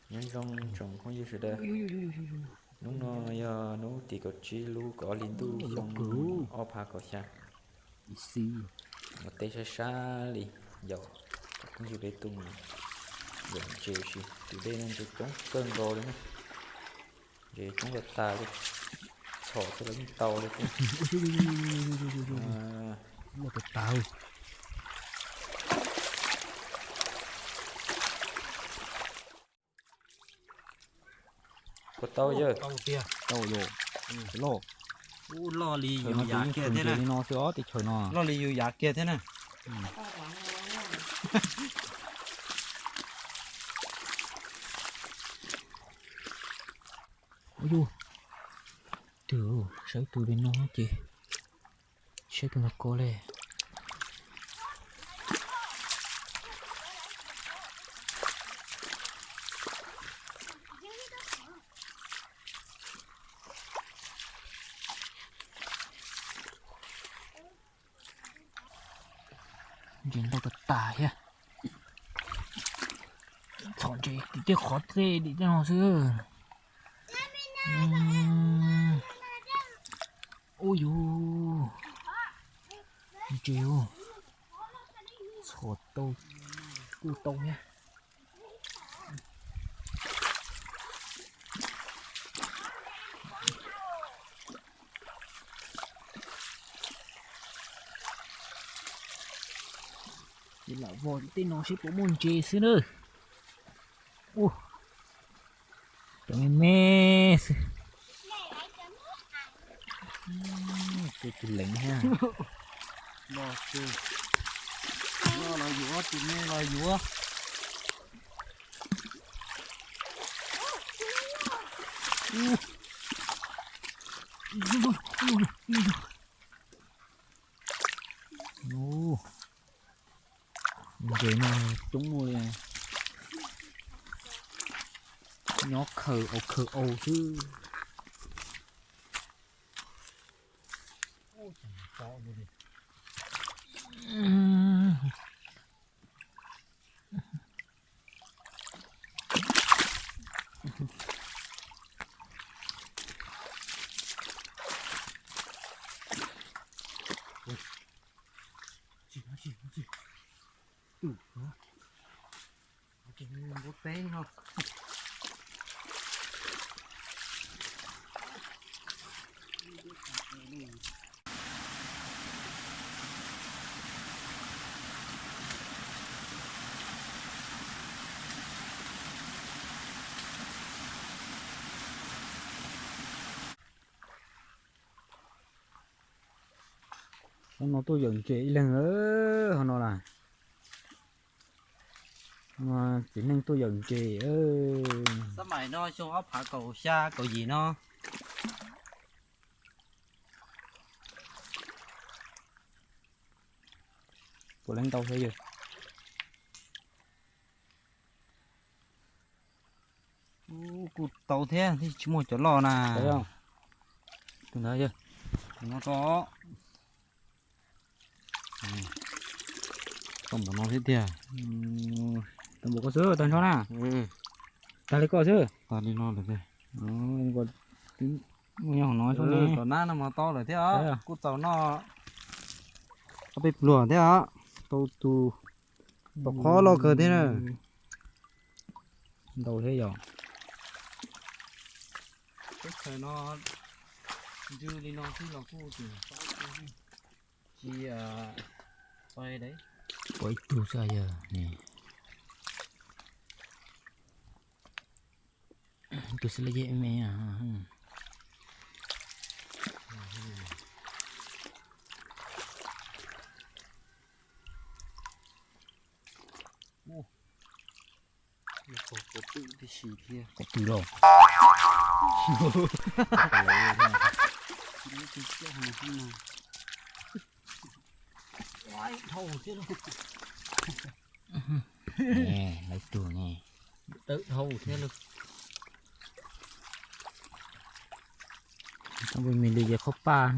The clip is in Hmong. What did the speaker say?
Nyob zoo tsoom phooj ywg sawv daws, hnub no yog hnub tim kaum tsib lub kaum ob hli ntuj xyoo ob phav kaum xya. Mus teb sab sab li, yaum phooj ywg peb tuaj mus yaum ntses si. Tus dej no ntses coob kawg nkaus li na, ntses coob tas tas li, txhom xwb los yeej tau li thiab. Puas tau yawg? Tau tiag. Tau yom. Loj. Ub, loj li yus yav kiag thiab na. Li no xwb os, teb chaws no loj li yus yav kiag thiab na. Ub, twg saib tus li no ces saib tus no ko li. Ntses ntau tas tas thiab. Txhom ntses tim tej qhov tej dim tej no xwb. Ub yus, ntses txhom tau kuj tau thiab. Ces lam vos tej no seb puas muaj ntses xwb na. Ub, cov me me xwb. Tus leev thiab. Los tus loj los yuav, tus me los yuav. Ntses no coob ua li, nyob khaws au khaws au xwb. Hov no tuaj yawm ntses ib leeg, hov no las. Txiv neej tuaj yawm ntses. Xab maim no xyoo ob phav kaum xya kaum yim no. Puas leej ntau thiab yawg? Kuj tau thiab, tsis muaj cov loj na. Tus ntawd yawg, tus no tso. Tau npaum no thiab tiag. Tau npaum koj xwb tag nrho na. Tag li koj xwb. Tag li no lawm tiag. Muaj nyob hauv no xwb ne. Tom nab no mas tau lawm thiab os. Kuj txaus noj ob peb pluag thiab os. Tau tus, tau qhov loj kawg thiab na. Ntau thiab yom. Teb chaws no ntsw li no xwb los kuj tsis, tsis, pom ib tug xwb yawg ne. Tus xwb li yeej me. Qhov twg los? Dhau thiab lauj. Lawv tuag ne. Tawm dhau thiab lauj. Tau npua mis li ces qhov paj.